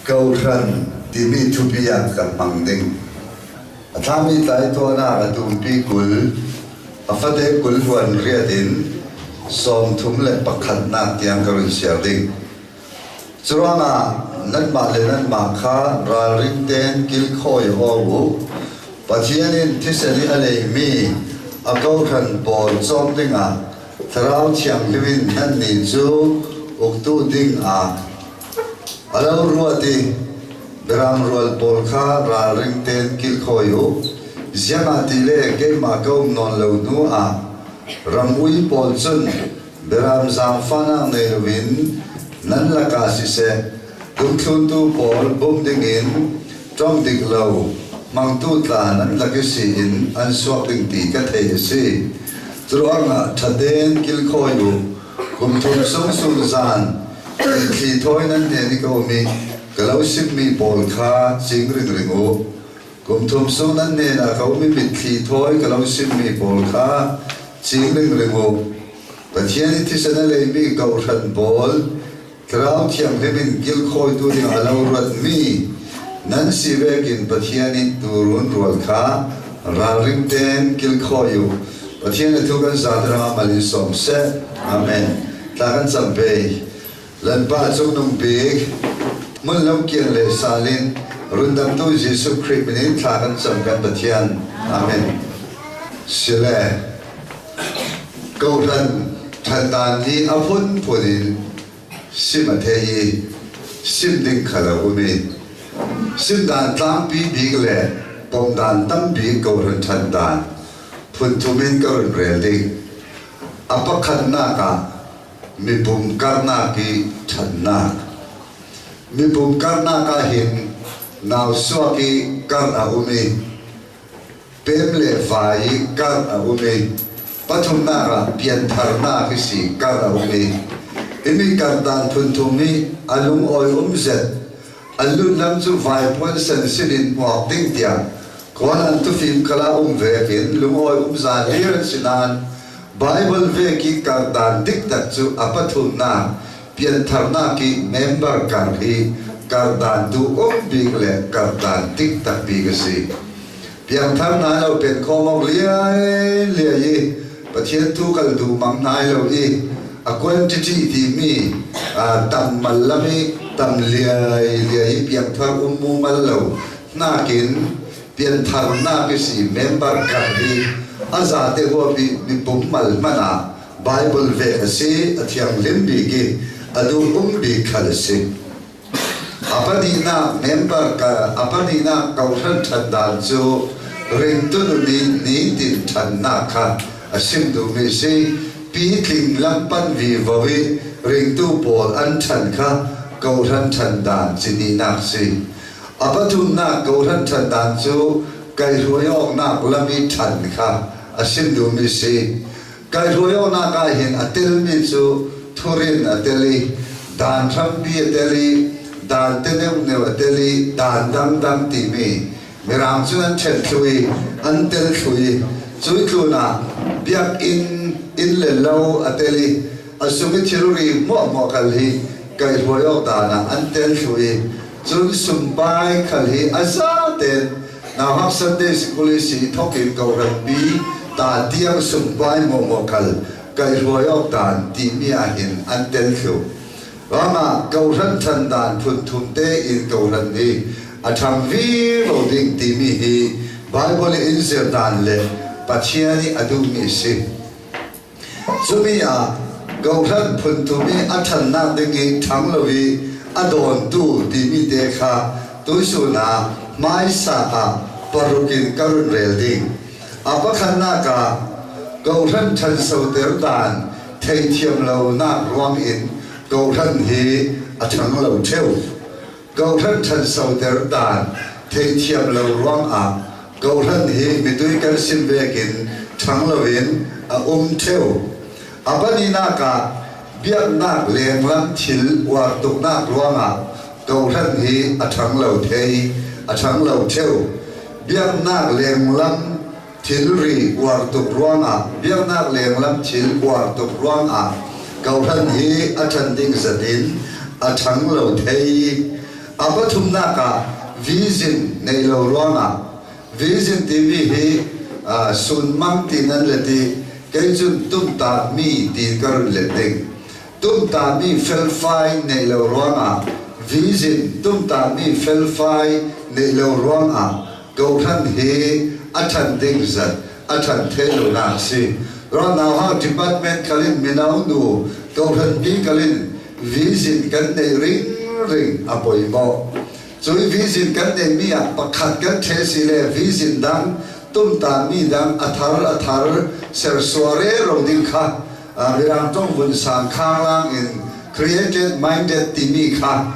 Kohhran timi thupi ah kan hmang ding. A thlami tlai tuahnak a tumpi 20, a fate 20 huan riat in 31nak tiang ka run siar ding. Curuangah nanmah le nanmah kha ralring tein kilkhawi awk u. Pathian in thisen i a leimi a kohhran pawl cawm dingah Thlarau Thianghlim in nannih cu uktu ding ah a lo ruat i Mirang rual pawl kha ralring tein kilkhawi u. Ziangah ti le keimah ka um nawn lo hnu ah ramui pawl cun Mirang zaangfahnak nei loin nan lakah siseh, dungthluntu pawl bawmh dingin ṭong dik lo hmangtu tla nan lak i si in an suak ding ti ka theih a si. Curuangah ṭha tein kilkhawi u. Kum thum sung sung zan thli thawi nan hnen i ka um i ka lo simmi pawl kha cing ringring u. Kum thum sung nan hnen ah ka um i mitthli thawi ka lo simmi pawl kha cing ringring u. Pathian i thisen a leimi kohhran pawl Thlarau Thianghlim in kilkhawitu ding a lo ruatmi nan si vekin Pathian i tuurun rual kha ralring tein kilkhawi u. Pathian a thu kan zaterang ah mal in sawm seh. Amen. Tla kan cam ve. Lanpa cungnung bik hmun lo kian le sal in rundamtu Jesuh Khrih min in thla kan cam kan Pathian. Amen. Sile Kohhran ṭhandan hi a phunphun in sim a thei i sim ding kha lo um i simdan tlangpi bik le pomdan tambik kohhran ṭhandan phunthum in ka run rel ding. A pakhatnak ah mipum karnak i ṭhannak. Mipum karnak ah hin nausuak i kar a um i Pem le vai i karh a um i pathumnak ah piantharnak hi si karh a um i imi karh dan phunthum hi a lungawi um zet an lunlam cu vaipuan sen sin in hmuak ding tiah kawl an tufim kala um vek in lungawi um zan lir an si nain Bible vek i karh dan dik tak cu a pathumnak piantharnak i member karh hi karh dan duh um bik le karh dan dik tak bik a si. Piangthar hna lo pen khawm awk liai liai i Pathian thu kal duh mang hna lo i a quantity timi tam mal lam i tam liai liai i piangthar um mu mal lo nakin piantharnak i si member kar hi a zate huap i mipum mal hmanh ah Bible ve a si a thianghlim bik i a duh um bik khal a si. A pahnihnak member a pahnihnak kohhran ṭhat dan cu ringtu nu nih nitin ṭhannak kha a sim duhmi a si. Pitling lampan vivo i ringtu pawl an ṭhan kha kohhran ṭhan dan cinihnak si. A pathumnak kohhran ṭhan dan cu kaihruai awknak lam i ṭhan kha a sim duhmi si. Kaihruaiawnak ah hin a telmi cu thurin a tel i dan hrampi a tel i dan te neuhneuh a tel i dan dangdang timi Mirang cu an ṭhen thlu i an tel thlu i cu tlun ah biakinn inn le lo a tel i a sung i thilri hmuahhmuah khal hi kaihruai awk dan ah an tel thlu i cun sumpai khal hi a za tein Nauhak Sunday Sikul i si thawk in kohhranpi ta tiang sumpai mawmaw khal kaihruai awk dan timi ah hin an tel thlu. Ram ah kohhran ṭhan dan phun thum tein kohhran hi a ṭhang vivo ding timi hi Bible in zir dan le Pathian i a duhmi a si. Cumi ah kohhran phunthum i a ṭhannak ding i ṭhang lo i a dawntu timi te kha tuisun ah hmaisa ah paruk in ka run rel ding. A pakhatnak ah kohhran ṭhansoter dan theithiam lonak ruang in kohhran hi a ṭhang lo ṭheo. Kohhran ṭhansoter dan theithiam lo ruangah kohhran hi mitui kan sim vekin ṭhang loin a um ṭheo. A pahnihnak ah biaknak lenglam thil uar tuknak ruangah kohhran hi a ṭhang lo thei, a ṭhang lo ṭheo. Biaknak lenglam thilri uar tuk ruangah biaknak lenglam thil uar tuk ruangah kohhran hi a ṭhan ding zat in a ṭhang lo thei. A pathumnak ah vision neih lo ruangah vision timi hi sunmang ti nan let i kei cun tumtahmi ti ka run let ding. Tumtahmi felfai neih lo ruangah vision tumtahmi felfai neih lo ruangah kawhhran hi a ṭhan ding zat a ṭhan thei lonak a si. Ralnauhak department kal in mino nu kawhhran bi kal in vision kan neih ringring a poimawh. Cui vision kan neihmi ah pakhat kan ṭhe si le vision dang tumtahmi dang a thar a thar sersuare ro ding kha Mirang ṭong vun sang khanglang in created minded timi kha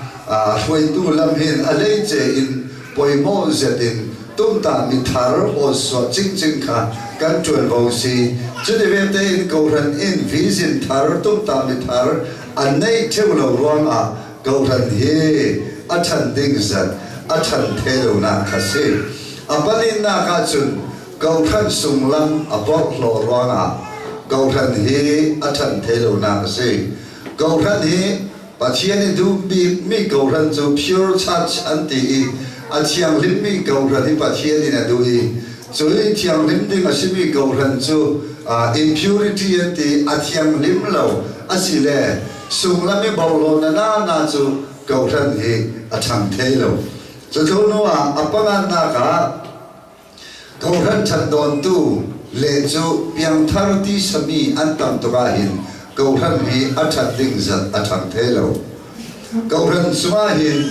hruaitu lam hin a hleice in poimawh zet in tumtah mi thar awsuah cingcing kha kan ṭuanvo si. Cuti vete in kohhran in vision thar tumtah mi thar an neih ṭheu lo ruangah kohhran hi a ṭhan ding zat a ṭhan the lonak kha si. A palinnak ahcun Kohhran sunglam a porhlaw ruangah kohhran hi a ṭhan thai lonak a si. Kohhran hi Pathian i duh bikmi kohhran cu pure church an ti i a thianghlimmi kohhran hi Pathian in a duh i cu i thianghlim ding a simi kohhran cu impurity an ti a thianghlim lo a si le sunglam i borhlaw na na cu kohhran hi a ṭhang thai lo. Cu hnu ah a pangannak ah Kawhhran ṭhan dawntu le cu piangthar ti sami an tam tuk ahhin kawhhran hi a ṭhat ding zat a ṭhang thai lo. Kawhhran chungah hin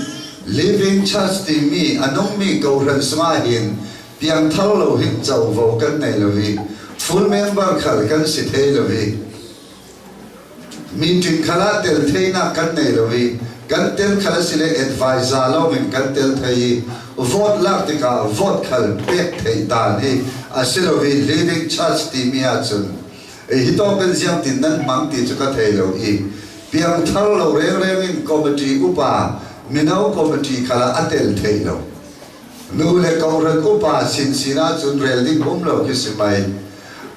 Living Church timi a nungmi kawhhran chungah hin piangthar lo hin covo kan nei lo i full member khal kan si thai lo i Meeting khal ah tel theinak kan nei lo i kan tel khal a si le advisor lawngin kan tel thei i vote lak tikah vote khal pek theih dan hi a si lo i Living Church timi ahcun hi tawk in ziang tin nan hmang ti cu ka thei lo i piangthar lo rengreng in committee upa mino committee khal ah a tel thei lo. Nu le kohhran upa sinsin ahcun rel ding um lo khi si mei.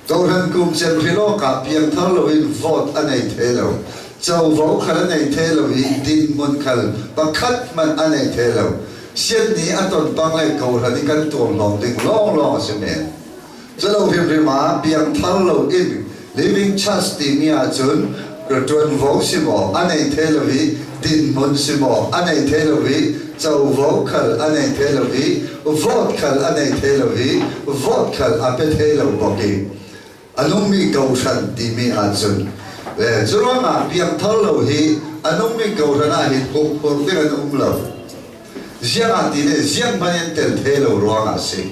Kohhran kum cem hril awkah piangthar loin vote a nei thai lo. Covo khal a nei thai lo i dinhmun khal pakhat hmanh a nei thai lo. Sian nih a ton pang le kohhran i kan tuamhlawm ding lawnglawng a si men. Culo hrimhrim ah piangthar loin Living Church timi ahcun ṭuanvo si maw a nei thai lo i dinhmun si maw a nei thai lo i covo khal a nei thai lo i vote khal a nei thai lo i vote khal a pe thai lo bawk i a nungmi kohhran timi ahcun le curuangah piangthar lo hi a nungmi kohhran ah hin huphur ding an um lo ziang ah ti le ziang hmanh in tel thai lo ruangah a si.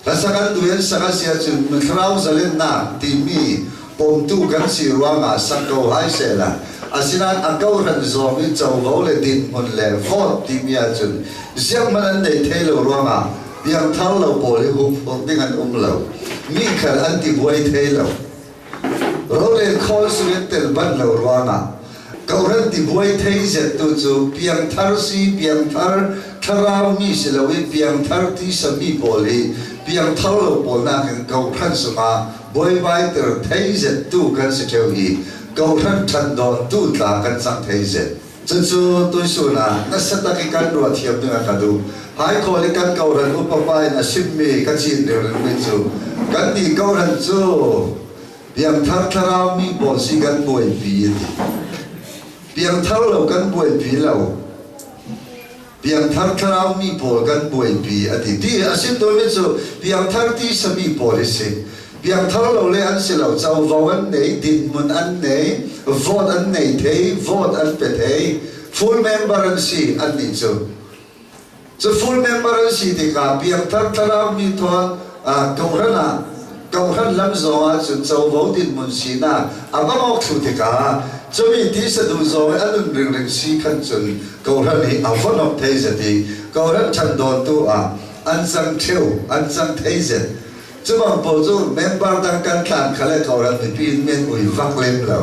Hlasak an duh in sak a si ahcun thlarau zalennak timi pomtu kan si ruangah sak ko hai sehla. Asinain a kohhran zawng i covo le dinhmun le vote timi ahcun zianghmanh an nei thai lo ruangah piangthar lo pawl hi huphurh ding an um lo. Mi khal an ti buai thai lo. Rolel khawl sungin tel banh lo ruangah kohhran tibuai thei zettu cu piangthar si piangthar thlarau mi si lo i piangthar ti sami pawl hi piangthar lo pawl nakin kohhran sungah buaibaiter thei zettu kan si ṭheo i kohhran ṭhan dawntu tla kan cang thei zet. Cucu tuisun ah nasa tak i kan ruah thiam ding a ka duh. Haikhawl i kan kohhran upa pa in a chimmi ka cin ringringmi cu kannih kohhran cu piangthar thlarau mi pawl si kan buaipi a ti. Piangthar lo kan buaipi lo. Piangthar thlarau mi pawl kan buaipi a ti. Ti a sim duhmi cu piangthar ti sami pawl hi si. Piangthar lo le an si lo. Covo an nei, dinhmun an nei, vote an nei thei, vote an pe thei. Full member an si an nih cu. Cu full member an si tikah piangthar thlarau mi thawn kohhran ah kohhran lam zong ah cun covo dinhmun sinak a va awk thlu tikah cumi ti sadu zawng i a nun ringring si khan cun kohhran hi a von awk thei zet i kohhran ṭhan dawntu ah an cang ṭheu an cang thei zet cu bang pawl cu member dang kan tlan kha le kohhran mipi in men ui vak lem lo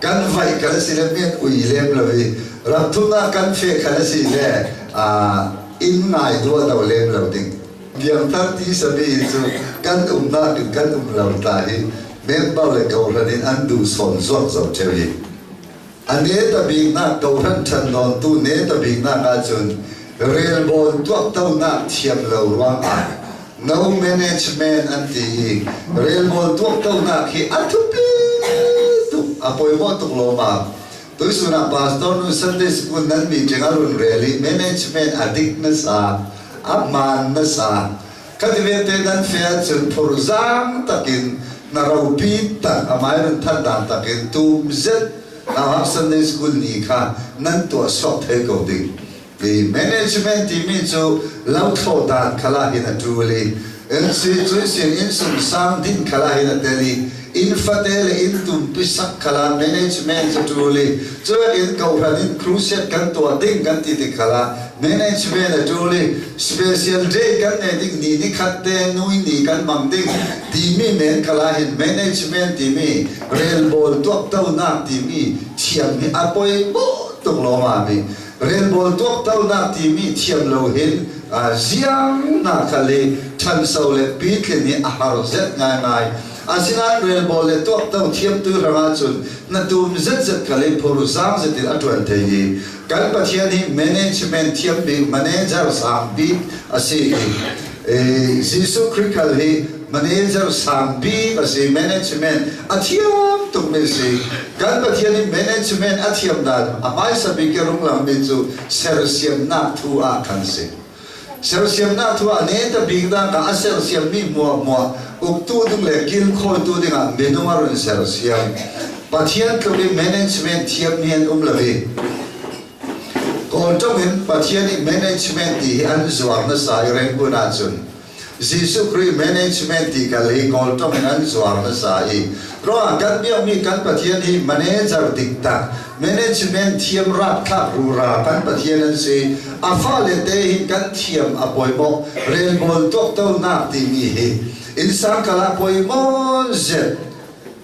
kan vaih kal si le men ui lem lo i ramthumnak kan fe khal a si le inn ngai dua do lem lo ding Biangthar ti sami cu kan umnak in kan um lo ta hi member le kohhran in an duh sawn zuak zo ṭheu hi. A neta biknak kohhran ṭhan nawntu neta biknak ahcun relbawl tuaktonak thiam lo ruangah no management an ti i relbawl tuaktonak hi a thupi tuk, a pawimawh tuk lawmah. Tuisun ah pastor nu Sunday school nan meeting a run rel i management a dik nasa, a hmaan nasa. Khati vialte nan fe ahcun phurzaang takin na ropi tak amai run than dan takin tum zet nauhak Sunday school ni kha nan tuah sawk thei ko ding. Ti management timi cu lothlawh dan khala hin a ṭul i NC cun sin inn sungsang din khala hin a tel i inn fate le inn tumpi sak khala management cu ṭul i cun in kohhran in crusade kan tuah ding kan ti tik khala management a ṭul i special day kan nei ding ni ni khat te nui ni kan hmang ding timi men khala hin management timi relbawl tuaktonak timi thiam hi a poi tuk lawma mi Relbawl tuaktonak timi thiam lo hin ziang na khal i ṭhanso le pitlin hi a har zet ngaingai. Asinain relbawl le tuakto thiamtu hrangah cun na tum zetzet khal i phur zaang zetin a ṭuan thei i kan Pathian hi management thiam bik manager sang bik a si i Jesuh Khrih khal hi manager sang bik a si, management a thiam tukmi si. Kan Pathian i management a thiam dan a hmaisa bik i runglang mi cu sersiamnak thu ah khan si. Sersiamnak thu ah ne ta bik dah ka a sersiammi hmuahhmuah uktu ding le kilkhawitu dingah minung a run sersiam. Pathian tluk i management thiam mi an um lo i Kawlṭong in Pathian i management ti hi an zuar nasa i Rangoon ahcun Jesuh Khrih management ti kal hi Kawlṭong in an zuar nasa i ruangah kan biakmi kan Pathian hi manager dik tak, management thiam rapthlak rura kan Pathian an si. A fale te hi kan thiam a pawimawh, relbawl tuaktonak timi hi innsang kal ah pawimawh zet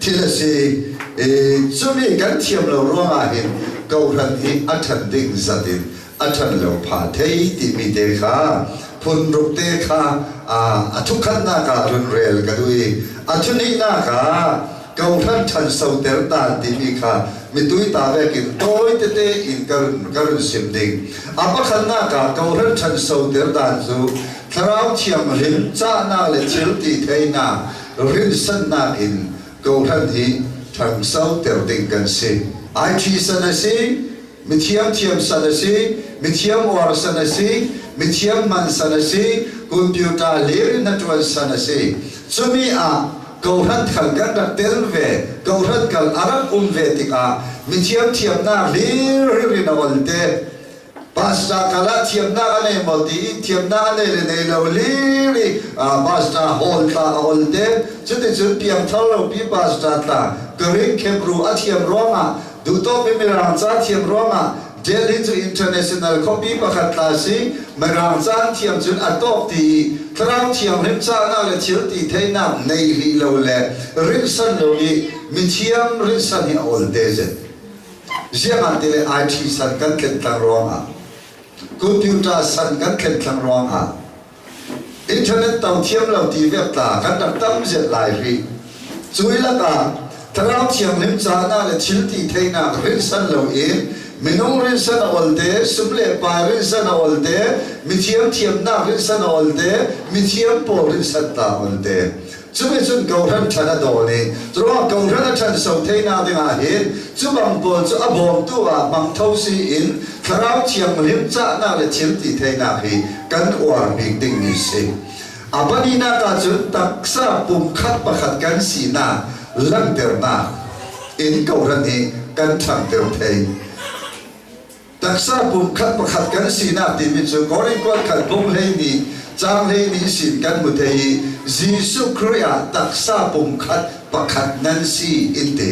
thil a si. I cumi kan thiam lo ruangah hin kohhran hi a ṭhan ding zat in a ṭhan lo phah thei timi te kha phun ruk te kha a thukhatnak ah run rel ka duh i a thuhnihnak ah kohhran ṭhansoter dan timi kha mitui ta vekin tawi tete in ka run sim ding. A pakhatnak ah kohhran ṭhansoter dan cu thlarau thianghlim cahnak le thil ti theinak rinsannak in kohhran hi ṭhansoter ding kan si. IT san a si, mithiam thiam san a si, mithiam uar san a si, mithiam hman san a si, computer lir in ṭuan san a si. Cumi ah kohhran khal kan rak tel ve, kohhran kal a rak um ve tikah mithiam thiamnak hlir in a ol te. Pastor kal ah thiamnak a nei maw ti i thiamnak a nei le nei lo lir i pastor hall tla a ol te. Cuticun piangthar lo pi pastor tla Greek Hebrew a thiam ruangah Duhtawk i Mirang ca thiam ruangah Delhi cu international khuapi pakhat tla si, Mirang ca an thiam cun a tawk ti i Thlarau Thianghlim cahnak le thil ti theihnak nei rih lo le rinhsan lo i mithiam rinhsan hi a ol te zet. Ziangah ti le IT san kan tlentlang ruangah, computer san kan tlentlang ruangah Internet to thiam lo ti vek tla kan rak tam zet lai rih. Cui lakah Thlarau Thianghlim cahnak le thil ti theihnak rinsan loin minung rinsan a ol te, sum le pai rinsan a ol te, mithiam thiamnak rinsan a ol te, mithiam pawl rinsan ta ol te. Cumi cun kohhran ṭhan a dawn i curuangah kohhran a ṭhanso theinak dingah hin cu bang pawl cu a bawmtu ah hmang tho si in Thlarau Thianghlim cahnak le thil ti theinak hi kan uar bik dingmi si. A pahnihnak ah cun taksa pumkhat pakhat kan sinak langhternak in kohhran hi kan ṭhangter thei. Taksa pumkhat pakhat kan sinak timi cu Korin kuatkhat bung 12 caang 12 sin kan hmu thei i Jesuh Khrih ah taksa pumkhat pakhat nan si in ti.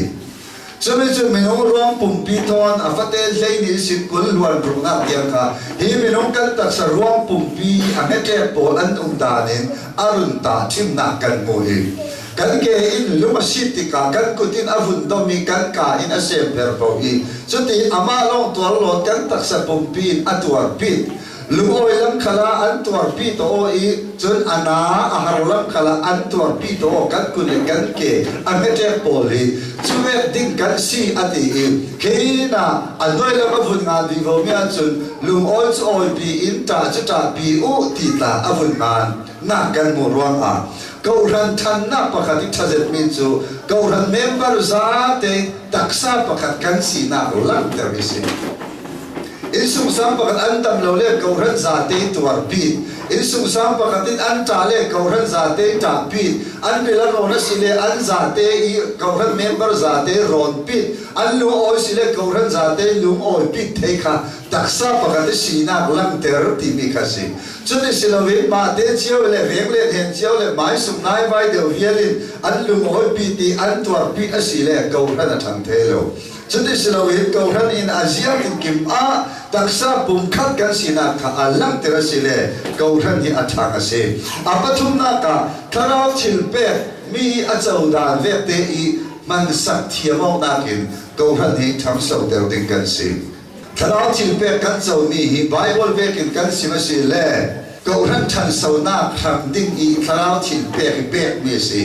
Cumi cu minung ruang pumpi thawn a fate 12 sin 20 luan ruknak tiang kha hi minung kan taksa ruang pumpi a ngeṭek pawl an um dan in a run ta thimnak kan hmu i kan ke in lung a sit tikah kan kut in a vun dom i kan ka in a semper ko i cuti amah lawng tuar lawn kan taksa pumpi in a tuar pit. Lungawi lam khal ah an tuarpi to aw i cun a na a har lam khal ah an tuarpi to aw kan kun le kan ke a hmeṭek pawl hi cumek ding kan si a ti i khi na a hnuai lam a vun ngan vi vo mi ahcun lungawi cu awipi in ṭah cu ṭahpi u ti tla a vun ngan nak kan hmuh ruangah kohhran ṭhannak pakhat i ṭhazetmi cu kohhran member zate taksa pakhat kan sinak langhter hi si. Innsungsang pakhat an tam lo le kohhran zate tuarpi. Innsungsang pakhat in an ṭah le kohhran zate ṭahpi. An ril a rawn a si le an zate i kohhran member zate rawnpi. An lung awi si le kohhran zate lung awipit thei kha taksa pakhat i sinak langhter timi kha si. Cuti si loin mahte cio le veng le then cio le maisung nai vai deuh vial in an lung awipi ti an tuarpi a si le kohhran a ṭhang thei lo. Cuti si loin kohhran in a zia tinkim ah taksa pumkhat kan sinak kha a langhter a si le kohhran hi a ṭhang a si. A pathumnak ah thlarau thil pek mi a codan vekte i hmansak thiam awknak in kohhran hi ṭhangsoter ding kan si. Thlarau thil pek kan comi hi Baibal vek in kan sim a si le kohhran ṭhansonak hram ding i thlarau thil pek i pekmi a si.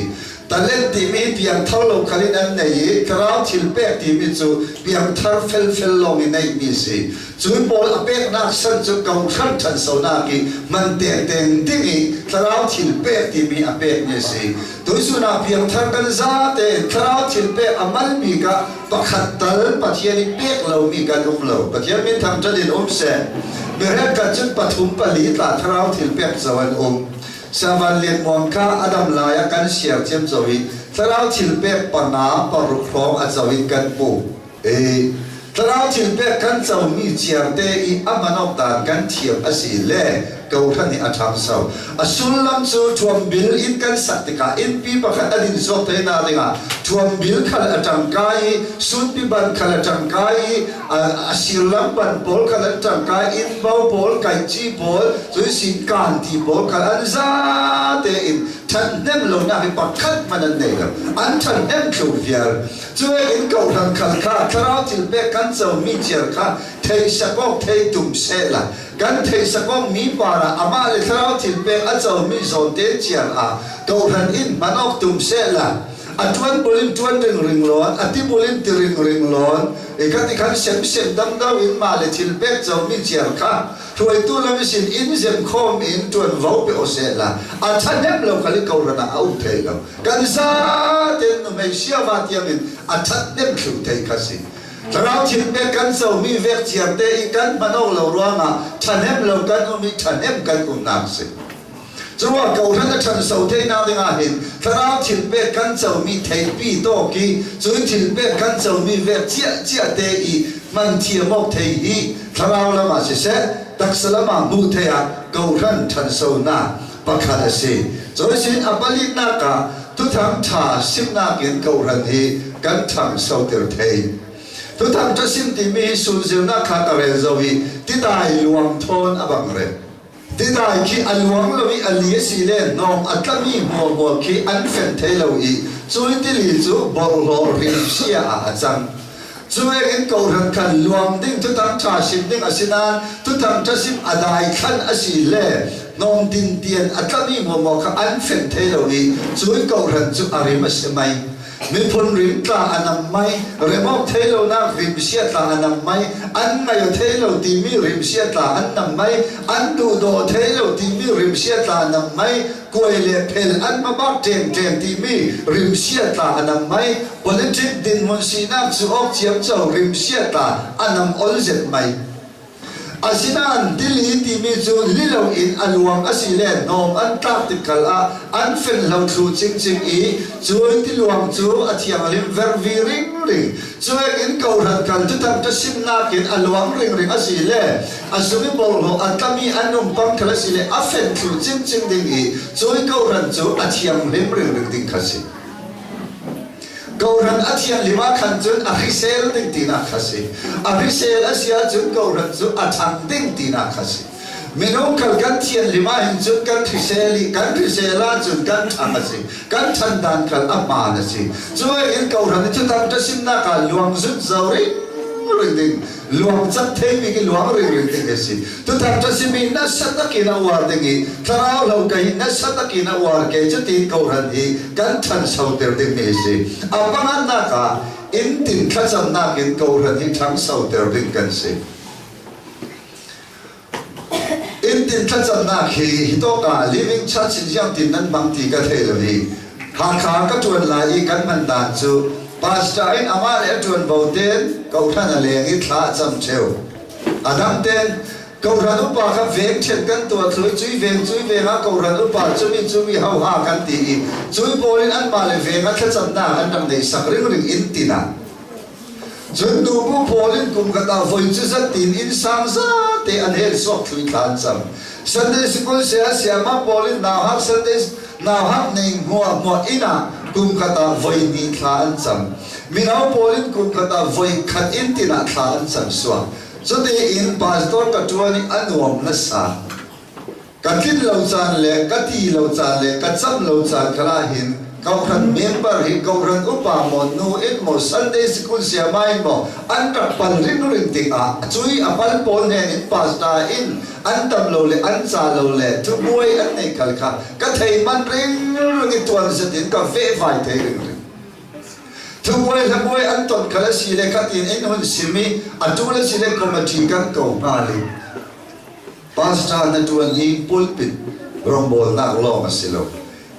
Talent timi piangthar lo khal in an nei i thlarau thil pek timi cu piangthar felfel lawng i neihmi a si. Cu pawl a peknak san cu kohhran ṭhansonak i man tengteng ding i thlarau thil pek timi a pekmi a si. Tuisun ah piangthar kan zate thlarau thil pek a mal bik ah pakhat tal Pathian i pek lomi kan um lo. Pathian min thangṭhat in um seh. Mirek kan cun pathum pali tla thlarau thil pek zo an um. Savan lianmuang kha a dam lai ah kan siar ciamco i thlarau thil pek panga paruk hrawng a co in kan hmuh. E thlarau thil pek kan comi ciarte i a hman awk dan kan thiam a si le kohhran i a ṭhangso. A sullam cu ṭhuambil inn kan sak tikah innpi pakhat a din suak te na dingah ṭhuambil khal a ṭangkai i sunpi ban khal a ṭangkai i a sirlam ban pawl khal an ṭangkai innbo pawl kaici pawl cun sinkaan ti pawl khal an za tein ṭhathnem lonak hi pakhat hmanh an nei lo an ṭhathnem thlu vial cu in kohhran khal kha thlarau thil pek kan comi ciar kha thei sakawk thei tum sehla kan thei sakawk mi para amah le thlarau thil pek a comi zawn te ciar ah kohhran in hman awk tum sehla a ṭuan bul in ṭuan ringring lawn a ti bul in ti ringring lawn i kha ti khan semsem damdo in mah le thil pek comi ciar kha hruaitu lam sin in zem khawm in ṭuanvo pe o seh la a ṭhahnem lo khali ko ran ah a um thei lo kan zaten nu hmei siava tiang in a ṭhathnem thlu thei kha si thlarau thil pek kan comi vek ciar te i kan hmano lo ruangah ṭhahnem lo kan um i ṭhahnem kan umnak si Curuang kohhran a ṭhanso theihnak dingah hin thlarau thil pek kan comi theihpi tawk i cun thil pek kan comi vek ciahciah te i hman thiam awk thei hi thlarau lam ah siseh taksa lam ah hmuh thei ah kohhran ṭhansonak pakhat a si. Cun a paliknak ah thuthang ṭha simnak in kohhran hi kan ṭhangsoter thei. Thuthang ṭha sim timi hi sunzirnak kha ka rel zau i tidai luang thawn a bang rel. Tidai khi a luang lo i a li a si le hnawm a tlami hmuahhmuah khi an fenh thei lo i cui tili cu borhlawh rimsia ah a cang. Cu in kohhran khan luang ding thuthang ṭha sim ding a si nain thuthang ṭha sim a daithlan a si le hnawm tintian a tlami hmuahhmuah kha an fenh thei lo i cui kohhran cu a rim a si mei. Miphun rim tla a nam mai, remawk thei lonak rimsia tla a nam mai, an ngai a thei lo timi rimsia tla an nam mai, an duhdaw thei lo timi rimsia tla a nam mai, kuai le phel an mabak ṭengṭeng timi rimsia tla a nam mai, politic dinhmun sinak cu awk ciamco rimsia tla a nam ol zet mai. Asinain tili timi cu lilo in a luang a si le hnawm an tlak tik kal ah an fenhlo thlu cingcing i cuai tiluang cu a thianghlim vervi ringring. Cuek in kohhran kal tutan ka simnak in a luang ringring a si le a sung i bawlhlawh a tlami an um pang khal a si le a fenh thlu cingcing ding i cuai kohhran cu a thianghlim ringring ding kha si. Kohhran a thianghlim ah khan cun a hrisel ding tinak kha si. A hrisel a si ahcun kohhran cu a ṭhang ding tinak kha si. Minung khal kan thianhlim ahhin cun kan hrisel i kan hrisel ahcun kan ṭhang a si. Kan ṭhan dan khal a hmaan a si. Cu in kohhran i thuthang ṭasimnak ah luang zut zo ring. ring ding luang cak theimi khi luang ring ring ding a si. Tutan ṭasimi nasa takin a uar ding i thlarau lo ka hi nasa takin a uar ke cuti kohhran hi kan ṭhansoter dingmi a si. A pangatnak ah inn tin thlacamnak in kohhran hi ṭhangsoter ding kan si. Inn tin thlacamnak hi hi tawk ah Living Church in ziang tin nan hmang ti ka thei lo i Hakha ka ṭuan lai i kan hman dan cu pastor in amah le a ṭuanvo ten kohhran a leng i thla a cam ṭheu. A dang ten kohhran upa kha veng ṭhen kan tuah thlu i cui veng cui veng ah kohhran upa cumi cumi hoha kan ti i cui pawl in anmah le veng ah thlacamnak an rak neih sak ringring inn tin ah. Cun nubu pawl in kum khat ah voi cu zat tiin inn sang zate an hel suak thui thla an cam. Sunday School saya sayama pawl in nauhak Sunday nauhak nei hmuah hmuah inn ah kum khat ah voi hnih thla an cam. Mino pawl in kum khat ah voi khat inn tin ah thla an cam suak. Cuti in pastor ka ṭuan i a nuam nasa. Ka tlin lo caan le ka ti lo caan le ka cam lo caan kha ah hin kohhran member hi kohhran upa maw nu in maw Sunday School sayama in maw an rak pal ringring tikah cui a pal pawl hnen in pastor in an tam lo le an ca lo le thubuai an nei khal kha ka thei man ringring i tuan zet in ka vehvai thei ringring. Thubuai hlabuai an ton khal a si le khatin in hun sim i atu le si le committee kan ko hnga li. Pastor na ṭuan hi pulpit rawngbawlnak lawng a si lo.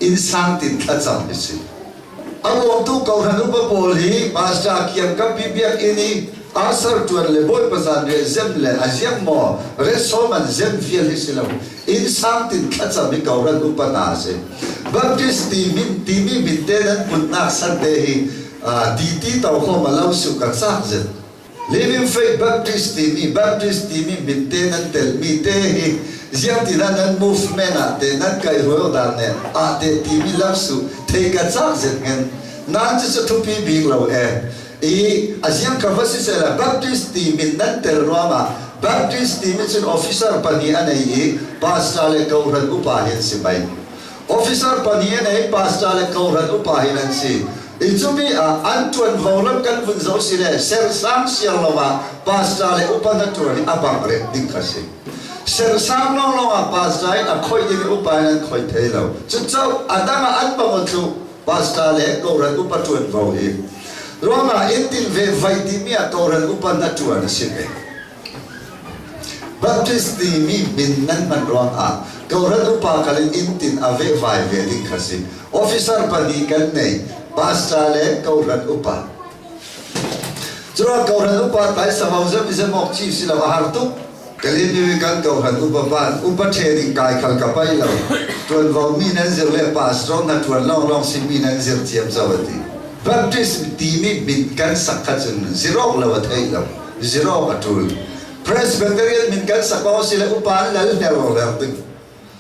Innsang tin thlacam hi si. A bawmtu kohhran upa pawl hi pastor kiangkampi biakinn i asar ṭuan le Bawipa zanriah zem le a ziak maw retsawm an zem vial hi si lo. Innsang tin thlacam hi kohhran upa hna a si. Baptist timi timi min te nan putnak san te hi ti ti to khom a lo su ka cak zet. Living Faith Baptist timi Baptist timi min te nan telmi te hi ziang tina nan movement ah te nan kai rual dan ne ah te timi lamsu thei ka cak zet ngen nan cu cu thupi bik lo e i a ziang ka va si sela Baptist ti min nan tel ruangah Baptist timi cun officer pahnih a nei i pastor le kohhran upa hi an si mai Officer pahnih an ei, pastor le kohhran upa hin an si. I cumi ah an ṭuanvo lam kan vun zoh si le sersang siar lo ah pastor le upa na ṭuan hi a bang rek ding kha si. Sersang lawnglawng ah pastor in a khoih ding i upa in an khoih thei lo. Cucu a dang ah an bang thlu pastor le kohhran upa ṭuanvo hi. Ruangah inn tin ve vai timi ah kohhran upa na ṭuan a si ve. Baptist timi min nan hman ruangah kohhran upa kal in inn tin a vehvai ve ding kha si. Officer pahnih kan nei, pastor le kohhran upa. Curuang kohhran upa tai savo zem zem awk ci si lo a har tuk. Kalin kan kohhran upa van upa training kai khal ka pai lo. Tuanvo mi nan zir le pastor na tuan long long si mi nan zir thiam zo ati. Baptist timi min kan sak kha cun zirok lo a thei lo. Zirok a ṭul. Presbyterian min kan sak ko si le upa an lal hner ler ding.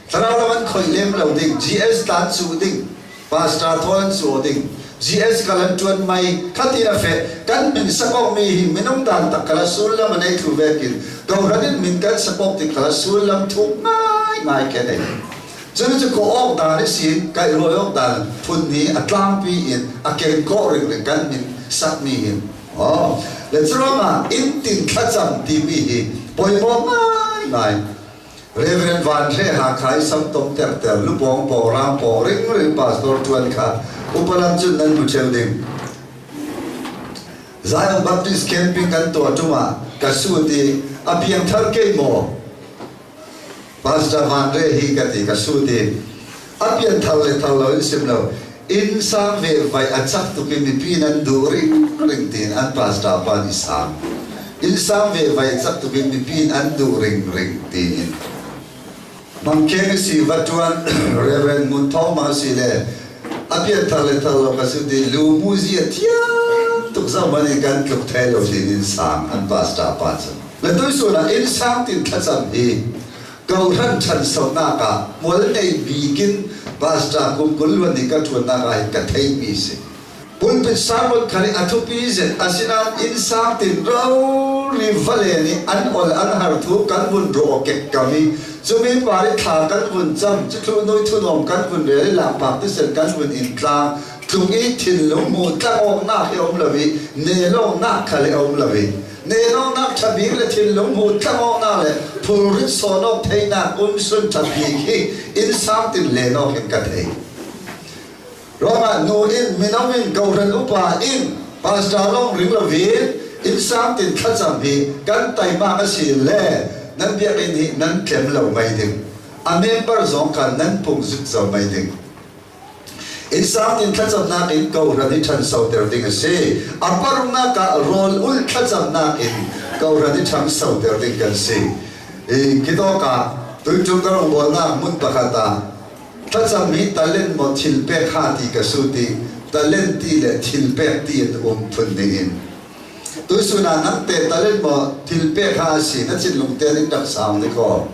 Thlarau lam an khoih lem lo ding. GS tan su ding. Pastor thawl an su ding. GS kal an ṭuan mai khati a fe kan min sakok mi hi minung dan tak kala sullam an ei thlu vekin kohhran in min kan sakok ti kala sullam thuk ngai ngai ke nei cu cu ko awk dan i sin kai ruai awk dan phun ni a tlangpi in a ken kawh ring ring kan min sak mi hin Oh, le curuangah inn tin thlacam timi hi pawimawh ngaingai. Reverend Van Hre Hakha i samtom terter lupawng pawng rang pawng ring ring pastor ṭuan kha upalam cun nan hmu ṭheu ding. Zion Baptist camping kan tuah ṭum ah ka sut i a piangthar kei maw Pastor Van Re hi ka ti ka sut i a pianthar le thar lo in sim lo inn sang ve vai a cak tuk i mipi nan duh ring ring tiin an pastor pa nih sang inn sang ve vai a cak tuk i mipi an duh ring ring tiin mangkheng si va tuan Reverend Ngun Thawng Mang si le a pianthar le thar lo ka su ti lu mu zia thiam tuk zo man in kan tluk thai lo tin in sang an pastor pa cu le tuisun ah inn sang tin thlacam hi Kohhran ṭhansonak ah hmual ngei bik in pastor kum 20 luan i ka ṭuannak ah hin ka theihmi si. Pulpit sermon khal i a thupi zet asinain innsang tin rori vale nih an ol an har thu kan vun rawh kek kam i cumi par i thla kan vun cam cuthlu nui thunuam kan vun rel i lakphak tisen kan vun in tlang tlung i thinlung mu tlak awknak hi a um lo i nelawngnak khal hi a um lo i. Nelawnak ṭha bik le thinlung hmu tlamawknak le phulrit sawnawk theihnak umsun ṭha bik hi innsang tin lenawk in ka thei. Ruangah nu in mino in kohhran upa in pastor lawng ring loin innsang tin thlacam hi kan teimak a si le nan biakinn hi nan tlem lo mei ding. A member zong kha nan pung zikzo mei ding. Innsang in thlacamnak in kohhran i ṭhansoter ding a si. A paruknak ah rawl ulh thlacamnak in kohhran i ṭhangsoter ding kan si. I kitawk ah tuiṭum ka rawngbawlnak hmun pakhat ah thlacam hi talent maw thil pek ha ti ka sut i talent ti le thil pek ti in um phun ding in. Tuisun ah nang te talent maw thil pek ha a si na thinlung te in rak sang ni kaw.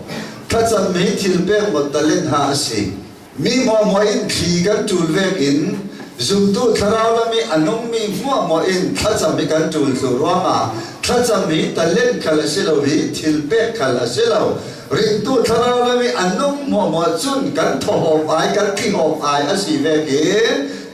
Thlacam hi thil pek maw talent ha a si. Mi hmuahhmuah in thli kan ṭul vek in zumtu thlarau lam i a nungmi hmuahhmuah in thlacam hi kan ṭul thlu ruangah thlacam hi talent khal a si lo i thil pek khal a si lo. Ringtu thlarau lam i a nung hmuahhmuah cun kan thawhawk ai kan thlihawk ai a si vek i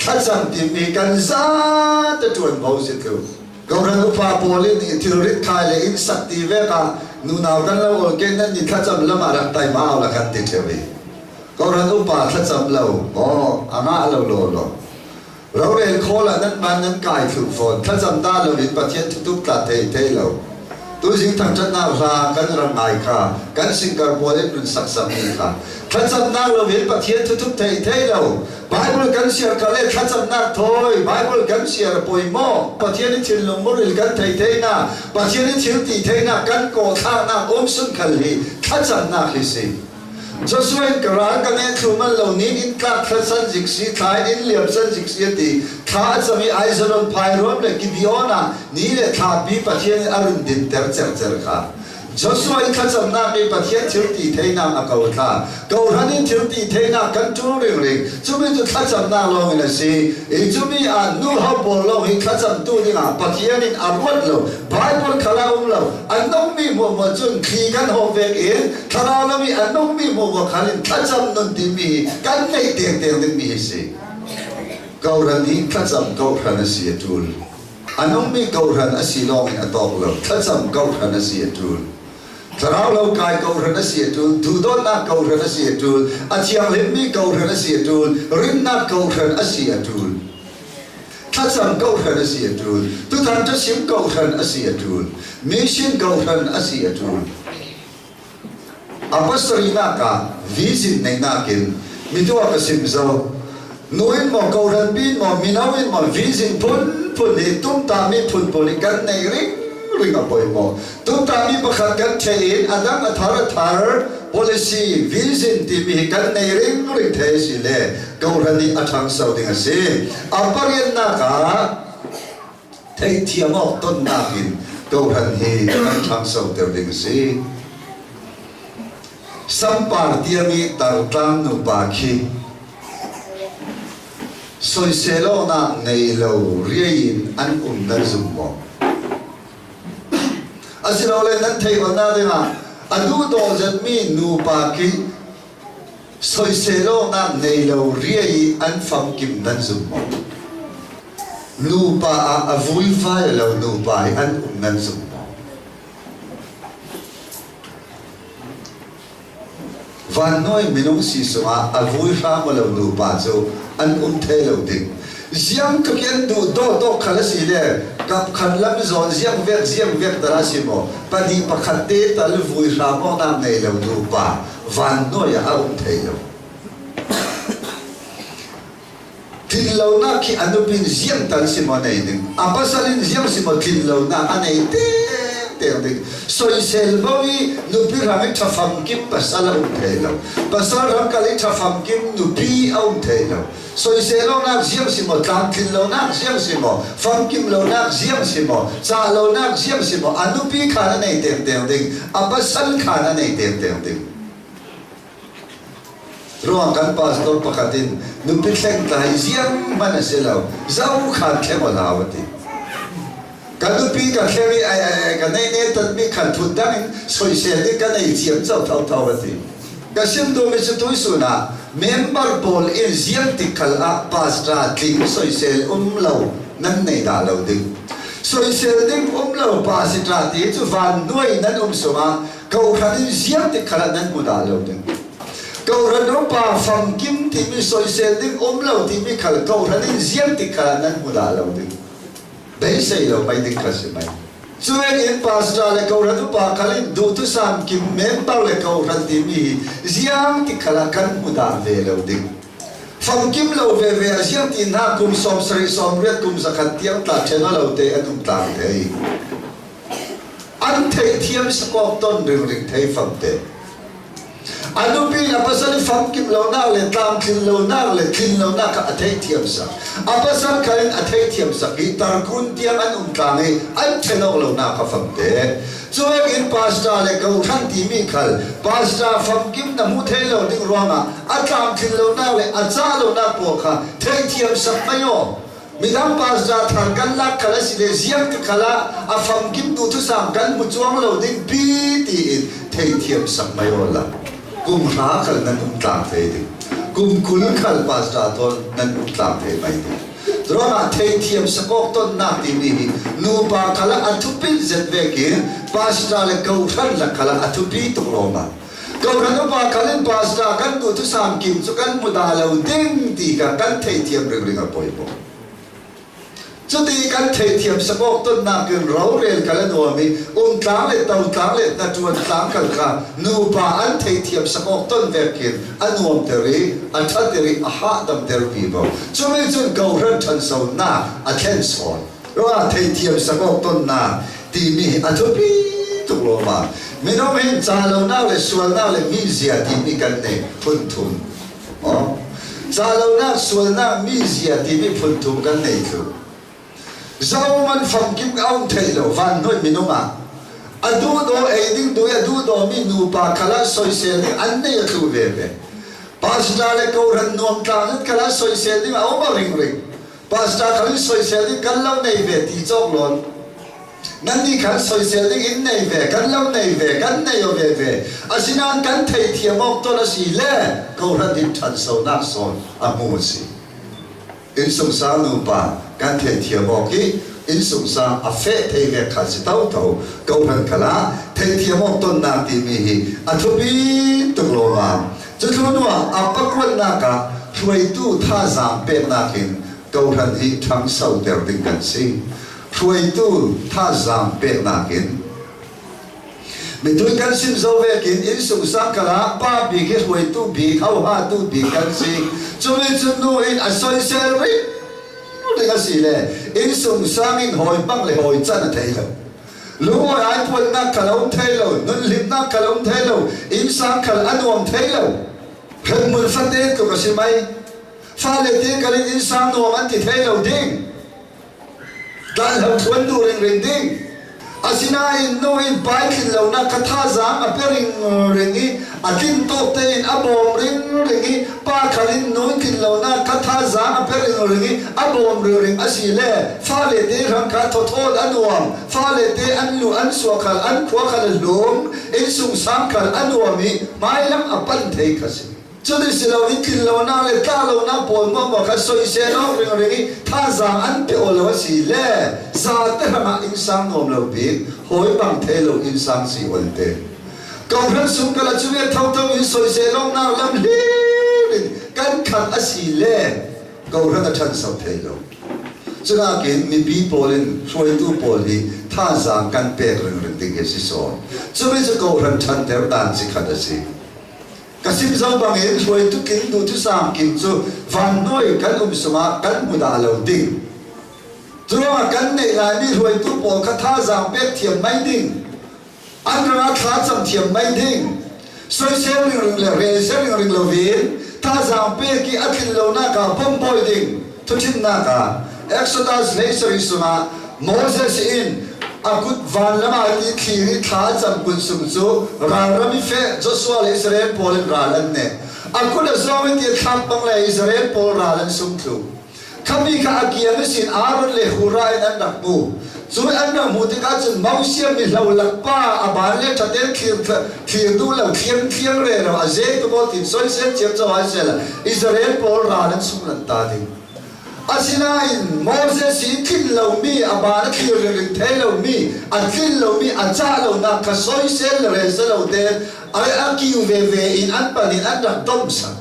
thlacam timi kan zate ṭuanvo si thlu. Kohhran upa pawl in i thilrit khai le inn sak ti vek ah nunau kan lo ol ke nan ni thlacam lam ah rak taima la kan ti ṭheo i Kohhran upa thlacam lo maw a ngah lo law law. Rorel khawl ah nan man nan kai thlu fawn. Thlacam dah lo in Pathian thutuk tla thei thei lo. Tuzing thangṭhatnak hla kan rak ngai kha kan singkar pawl in run sak mi kha thlacamnak lo in Pathian thutuk thei thei lo. Bible kan siar ka le thlacamnak thawi Bible kan siar poi maw Pathian i thinlung muril kan thei thei na Pathian i thil ti thei na kan kaw thlaknak um sun khal hi thlacamnak hi si. Joshua in ka ral ka neh thlu man lo nin in tlak thla san zik si thla in liam san zik si a ti thla a cam i Aijalon phai ruam le Gibeon ah ni le thla pi Pathian in a run dinter cercer kha Joshua i thlacamnak i Pathian thil ti theinak a ko thla kohhran in thil ti theinak kan ṭul ringring cumi cu thlacamnak lawng in a si i cumi ah nu ho pawl lawng hi thlacamtu dingah Pathian in a ruat lo Bible khal a um lo a nungmi hmuahhmuah cun thli kan hawk vek in thlarau lam i a nungmi hmuahhmuah khal in thlacam nun timi hi kan neih dengdeng dingmi hi si kohhran hi thlacam kohhran a si a ṭul a nungmi kohhran a si lawng in a tawk lo thlacam kohhran a si a ṭul thlarau lo kai kohhran a si a ṭul duhdawtnak kohhran a si a ṭul a thianghlimmi kohhran a si a ṭul rinnak kohhran a si a ṭul thlacam kohhran a si a ṭul tutan ṭasim kohhran a si a ṭul mission kohhran a si a ṭul a pasarihnak ah vision neihnak in mituak a sim zo nu in maw kohhran pi in maw mino in maw vision phunphun hi tumtami phun pawl hi kan nei ring ring a poi maw tumtami pakhat kan thei in a dang a thar a thar policy vision timi hi kan nei ring ring thei si le kohhran nih a ṭhangso ding a si. A pariatnak ah theihthiam awk tonnak in kohhran hi kan ṭhangsoter ding a si. Sampar tiang i tartlang nupa khi soisel awknak ngei lo riai in an um nan zum maw? Asilole nan theih onnak dingah a duhdaw zetmi nupa khi Soisel awknak nei lo riai i an famkim nan zum maw? Nupa ah a vuivai lo nupa i an um nan zum maw? Vannuai minung si sungah a vui hram lo nupa cu an um thai lo ding. Ziang tluk i an duh dawhdawh khal a si le kapkhat lam zawn ziang vek ziang vek dara si maw pahnih pakhat te tal vui hram awknak nei lo nupa vannuai ah a um thai lo. Tlinlonak khi a nupi in ziang tal si maw nei ding, a pasal in ziang si maw tlinlonak a nei tengteng ding. Soisel bo i nupi ram i ṭhafamkim pasal a um thai lo. Pasal ram kal i ṭhafamkim nupi a um thai lo. Soisel lonak ziang si maw, tlamtlin lonak ziang si maw, famkim lonak ziang si maw, cah lonak ziang si maw, a nupi khan a nei tengteng ding, a pasal khan a nei tengteng ding. Ruang kan pastor pakhat in nupi thleng tlai ziang hmanh a si lo, zo khan thleng aw hau a ti. Ka nupi ka thleng i ai ai ai ka nei ne tatmi khan phun dang in soisel ding ka nei thiam cho tho tho a ti. Ka sim duhmi cu tuisun ah member pawl in ziang tik khal ah pastor tling soisel um lo nan nei dah lo ding. Soisel ding um lo pa si ṭa ti cu van nuai nan um sungah kohhran in ziang tik khala nan hmu dah lo ding. Kohhran upa famkim timi soisel ding um lo timi khal kohhran in ziang tik khala nan hmu dah lo ding. Beisei lo mai ding kha si mai. Cueng in pastor le kohhran upa khal in duhthusam kim member le kohhran timi hi ziang tik khala kan hmu dah ve lo ding. Famkim lo veve a ziang ti hna kum 70 80 kum 100 tiang tla ṭhen lo te an um tlang thei. An theihthiam sakawk ton ringring thei fam te. A nupi a pasal i famkim lonak le tlamtlin lonak le tlin lonak kha a theihthiam sak. A pasal kha in a theihthiam sak i tarkun tiang an um tlang i an ṭhen awk lonak kha fam te. Cuek in pastor le kohhran timi khal pastor famkim na hmu thei lo ding ruangah a tlamtlin lonak le a cah lonak pawl kha theihthiam sak mei aw. Midang pastor thar kan lak khal a si le ziang ti khal ah a famkim tu thusam kan hmu cuang lo ding pi tiin theihthiam sak mei aw la. Kum hra khal nan um tlang thei ding. Kum 20 khal pastor tawn nan um tlang thei mai ding. Ruangah theithiam sakawk tonnak timi hi nupa khala a thupin zet vekin pastor le kohhran la khala a thupi tuk lawma. Kohhran upa khal in pastor kan tu thusam kim cu kan hmu da lo ding ti kha kan theithiam ringring a poi bawk. Cuti kan theithiam sakawk tonnak in rorel kal a nuam i umtlang le totlang le hnaṭuan tlang kal kha nupa an theithiam sakawk ton vek khin a nuamter i a ṭhatter i a hahdamter pi ko. Cumi cun kohhran ṭhansonak a thlen sawn. Ruah theithiam sakawk tonnak timi hi a thupi tuk lawma. Minung hin ca lonak le sualnak le mizia timi kan nei phun thum. Calonak sualnak mizia timi phun thum kan nei thlu. Zoman famkim a um thei lo van hnuai minung ah. A duh daw ei ding du a duh daw mi nupa khala soisel ding an nei a thlu ve ve. Pastor le kohran nuam tlang in khala soisel ding a um a ring ring. Pastor khalin soisel ding kan lo nei ve ti cawk lawn. Nannih khan soisel ding in nei ve, kan lo nei ve, kan nei o ve ve. Asinain kan theithiam awk ton a si le kohhran in ṭhansonak sawn a hmu a si. Innsungsang nupa kan theithiam awk hi innsungsang a feh thei ve kha si totho kohhran khal ah theithiam awk tonnak timi hi a thupi tuk lawmam. Cuthlu hnu ah a pakuatnak ah hruaitu thazaang peknak in kohhran hi ṭhangsoter ding kan si. Hruaitu thazaang peknak in mitui kan sim zo vekin inn sungsang kal ah pa bik hi hruaitu bik hohatu bik kan si. Cumi cu nu in a soisel ring ding a si le inn sungsang in hawi hmang le hawi can a thei lo. Lungawi ai puannak khal a um thei lo, nunhlimnak khal a um thei lo, innsang khal a nuam thei lo. Hremhmun fate tluk a si mai. Fale te kal in innsang nuam an ti thei lo ding. Tlanhlo thuan duh ringring ding. Asinain nu in pai tlin lonak kha thazaang a pe ringring i a tlin tawk tein a bawm ringring i pa khal in nu in tlin lonak kha thazaang a pe ringring i a bawm ringring a si le fale te hrang kha thawthawn a nuam fale te an lu an sua khal an khua khal a hlum innsung sang khal a nuam i hmailam a pan thei kha si. Cuti si loin tlin lonak le tla lonak pawl muangmuang kha soisel awk ringring i thazaang an pe aw lo a si le zate hrangah innsang nuam lo bik hawi bang thei lo innsang si ol te. Kohhran sung kal ah cu ve thotho in soisel awknak lam hlir in kan khat a si le kohhran a ṭhanso thei lo. Cunakin mipi pawl in hruaitu pawl hi thazaang kan pek ringring ding hi a si sawn. Cumi cu kohhran ṭhanter dan cikhat a si. Ka sim zo bangin hruaitu king duhthusam king cu vannuai kan um sungah kan hmu dah lo ding. Curuangah kan neih laimi hruaitu pawl kha thazaang pek thiam mai ding. An rangah thlacam thiam mai ding. Soisel ringring le relsel ringring loin thazaang pek i a tlin lonak ah bawmhbawi ding thuṭhinnak ah Exodus 17 sungah Moses in a kut van lam ah ti thlir i thla a cam kun sung cu ralram i feh Joshua le Israel pawl in ral an neh. A kut a zawng i ti a thlak bang le Israel pawl ral an sung thlu. Khami kha a kiang i sin Aaron le Hurah in an rak hmu. Cun an rak hmuh tikah cun Moses mi hlolak pa a ban le ṭhaten thlir thlir duh lo thliang thliang re lo a ze tu maw tin soisel ciam co ai sel Israel pawl ral an sung lan ta ding. Asinain Moses hi tlin lomi, a baan a thlir ring thei lomi, a tlin lomi, a cah lonak kha soisel le rel lo tein a kiu veve in an pan in an rak domh sak.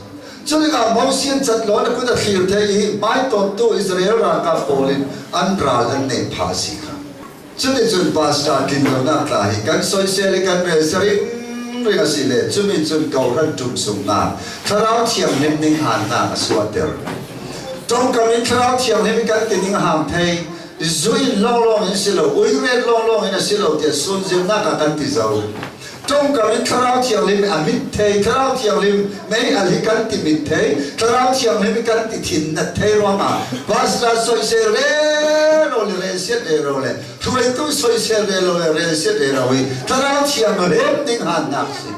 Cu tikah Moses an cat law na kut a thlir thei i hmaitawntu Israel ralkap pawl in an ral an neh phah a si kha. Cuticun pastor tlin lonak tla hi kan soisel i kan rel ring a si le cumi cun kohhran ṭum sungnak Thlarau Thianghlim ning hannak a suahter. Tongkam in Thlarau Thianghlim kan ti ning hang thei zu in lawnglawng in si lo uiret lawnglawng in a si lo tiah sunzirnak ah kan ti zo. Tongkam in Thlarau Thianghlim a mit thei, Thlarau Thianghlim mei al hi kan ti mit thei, Thlarau Thianghlim kan ti thin nat thei ruangah pastor soisel re ro le rel siat re ro le hruaitu soisel re lo le rel siat re ro i Thlarau Thianghlim ding hannak si.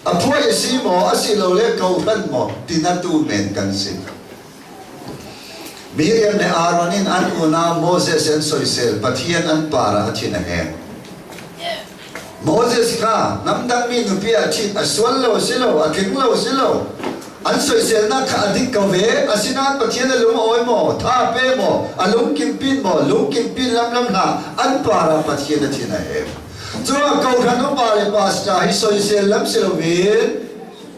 A phuai si maw a si lo le kohhran maw tinatu men kan si. Miriam le Aaron in an unau Moses an soisel, Pathian an par ah a thin a heng. Moses kha namdangmi nupi ah ṭhit a sual lo si lo, a tling lo si lo. An soiselnak kha a dik ko ve. Asinain Pathian a lung a awi maw, tha a pe maw, a lungkim pin maw, lungkim pin lamlam hlah, an par ah Pathian a thin a heng. Cuah kohhran upa le pastor hi soisel lam si loin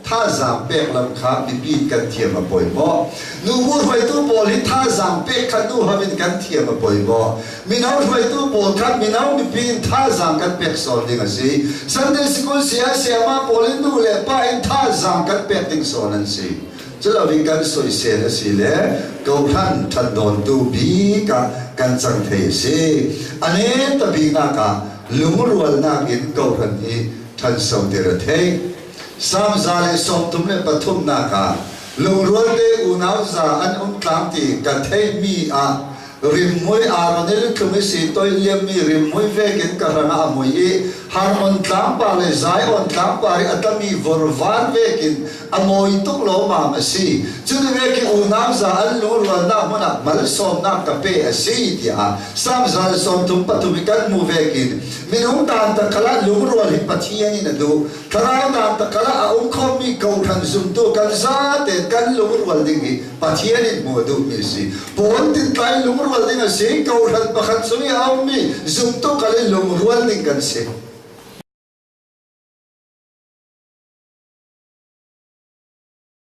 thazaang pek lam kha mipi kan thiam a pawimawh. Nubu hruaitu pawl hi thazaang pek kha nu ham in kan thiam a pawimawh. Mino hruaitu pawl kha mino mipi in thazaang kan pek sawn ding a si. Sunday School saya sayama pawl in nu le pa in thazaang kan pek ding sawn an si. Culoin kan soisel a si le kohhran ṭhandawntu bik ah kan cang thei a si. A nem ta biknak ah lungrualnak in kohhran hi ṭhansoter a theih. Salm 133nak ah lungrualte unau za an um tlang ti ka theihmi ah rimmui Aaron i luthlum i si toi liammi rimmui vekin ka hrangah a mui i Harmon tlangpar le Zion tlangpar i a tlami vorvan vekin a mawi tuk lawmam a si. Cuni vek i unau za an lungrualnak hmun ah malsawmnak ka pe a si tiah Salm 133 i kan hmu vekin minung dan takal ah lungrual hi Pathian in a duh. Thlarau dan takal ah a um khomi kohhran zumtu kan zaten kan lungrual ding hi Pathian in hmuh a duhmi a si. Paul tintlai lungrual ding a si. Kohhran pakhat chung i a ummi zumtu kal i lungrual ding kan si.